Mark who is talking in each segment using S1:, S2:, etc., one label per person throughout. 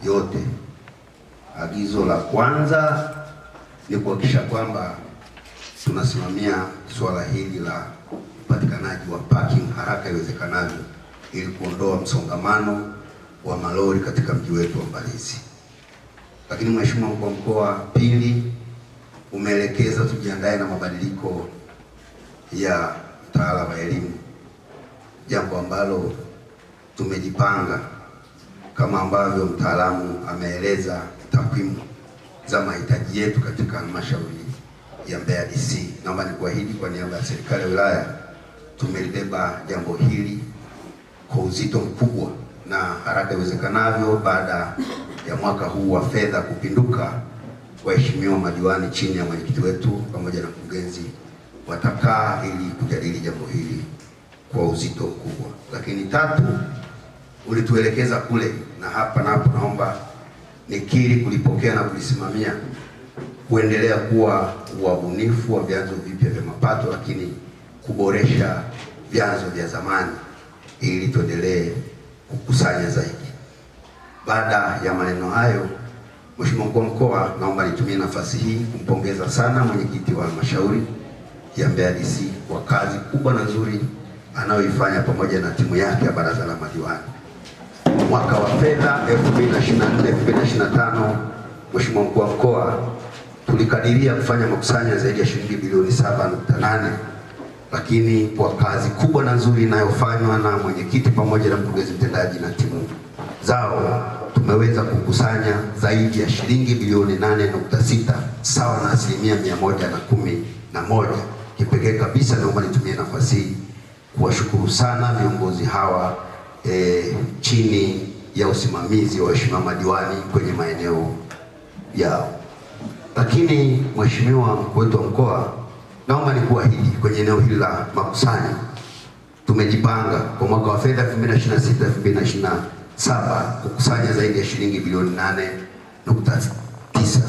S1: yote. Agizo la kwanza ni kuhakikisha kwamba tunasimamia suala hili la upatikanaji wa parking haraka iwezekanavyo ili kuondoa msongamano wa malori katika mji wetu wa Mbalizi. Lakini Mheshimiwa Mkuu wa Mkoa, pili, umeelekeza tujiandae na mabadiliko ya mtaala wa elimu, jambo ambalo tumejipanga kama ambavyo mtaalamu ameeleza takwimu za mahitaji yetu katika halmashauri ya Mbeya DC. Naomba nikuahidi kwa niaba ya serikali ya wilaya tumelibeba jambo hili kwa uzito mkubwa na haraka iwezekanavyo, baada ya mwaka huu wa fedha kupinduka, waheshimiwa madiwani chini ya mwenyekiti wetu pamoja na mkurugenzi watakaa ili kujadili jambo hili kwa uzito mkubwa. Lakini tatu, ulituelekeza kule na hapa na hapo, naomba nikiri kulipokea na kulisimamia, kuendelea kuwa wabunifu wa vyanzo vipya vya mapato, lakini kuboresha vyanzo vya zamani ili tuendelee kukusanya zaidi. Baada ya maneno hayo, Mheshimiwa Mkuu wa Mkoa, naomba nitumie nafasi hii kumpongeza sana mwenyekiti wa halmashauri ya Mbeya DC kwa kazi kubwa na nzuri anayoifanya pamoja na timu yake ya baraza la madiwani. Mwaka wa fedha 2024 2025, Mheshimiwa Mkuu wa Mkoa, tulikadiria kufanya makusanyo zaidi ya shilingi bilioni 7.8, lakini kwa kazi kubwa na nzuri inayofanywa na mwenyekiti pamoja na mkurugenzi mtendaji na timu zao tumeweza kukusanya zaidi ya shilingi bilioni 8.6 sawa na asilimia 111. Kipekee kabisa naomba nitumie nafasi hii kuwashukuru sana viongozi hawa chini ya usimamizi wa waheshimiwa madiwani kwenye maeneo yao. Lakini Mheshimiwa mkuu wetu wa mkoa, naomba nikuahidi kwenye eneo hili la makusanyo tumejipanga kwa mwaka wa fedha 2026 2027 kukusanya zaidi ya shilingi bilioni 8.9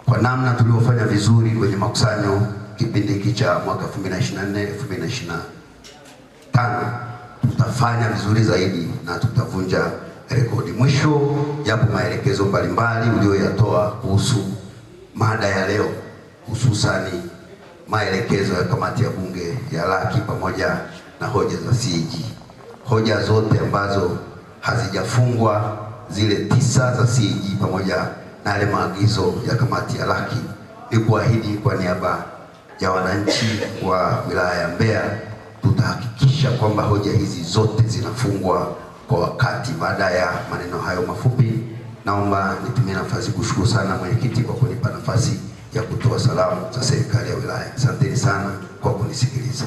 S1: kwa namna tuliofanya vizuri kwenye makusanyo kipindi hiki cha mwaka 2024 2025 tutafanya vizuri zaidi na tutavunja rekodi. Mwisho, yapo maelekezo mbalimbali uliyoyatoa kuhusu mada ya leo, hususani maelekezo ya kamati ya bunge ya laki pamoja na hoja za CAG. Hoja zote ambazo hazijafungwa zile 9 za CAG pamoja na yale maagizo ya kamati ya laki, ni kuahidi kwa niaba ya wananchi wa wilaya ya Mbeya tutahakikisha kwamba hoja hizi zote zinafungwa kwa wakati. Baada ya maneno hayo mafupi, naomba nitumie nafasi kushukuru sana mwenyekiti kwa kunipa nafasi ya kutoa salamu za serikali ya wilaya. Asanteni sana kwa kunisikiliza.